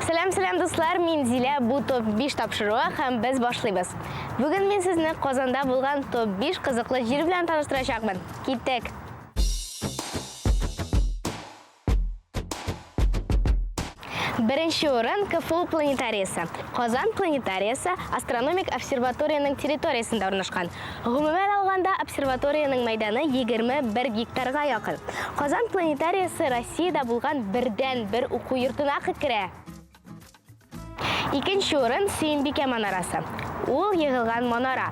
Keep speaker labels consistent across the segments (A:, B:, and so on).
A: Сәлам, сәлам, дуслар, мин Зилә, бу топ 5 тапшыруы һәм без башлыйбыз. Бүген мин сезне Казанда булган топ 5 кызыклы җир белән таныштырачакмын. Киттек! Беренче урын КФУ планетариясе. Казан планетариясе астрономик обсерваториянең территориясендә урнашкан. Гомумән алганда, обсерваториянең мәйданы 21 гектарга якын. Казан планетариясе Россиядә булган бердәнбер уку йортына керә. Икенче урын Сөембикә манарасы. Ул егылган манара.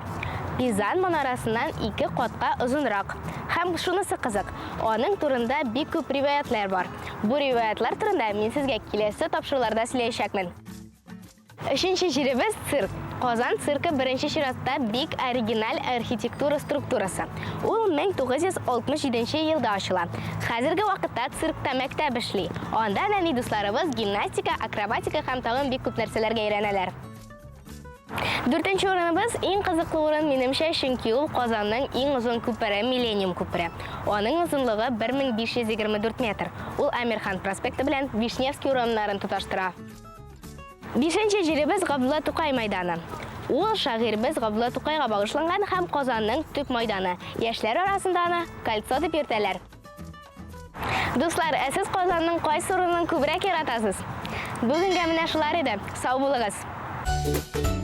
A: Пизан манарасыннан ике катка озынрак. Һәм шунысы кызык, аның турында бик күп риваятьләр бар. Бу риваятьләр турында мин сезгә киләсе тапшыруларда сөйләячәкмен. Өченче җиребез цирк. Казан циркы беренче чиратта бик оригиналь архитектура структурасы. Ул 1967 елда ачыла. Хәзерге вакытта циркта мәктәп эшли. Анда нәни дусларыбыз гимнастика, акробатика һәм тагын бик күп нәрсәләргә өйрәнәләр. Дүртенче урыныбыз иң кызыклы урын минемчә, чөнки ул Казанның иң озын күпере, Миллениум күпере. Аның озынлыгы 1524 метр. Ул Әмирхан проспекты белән Вишневский урамнарын тоташтыра. Бишенче җиребез Габдулла Тукай майданы. Ул шагыйрьбез Габдулла Тукайга багышланган һәм Казанның төп майданы. Яшьләр арасында аны Кольцо дип йөртәләр. Дуслар, ә сез Казанның кайсы урынын күбрәк яратасыз? Бүгенгә менә шулар иде. Сау булыгыз!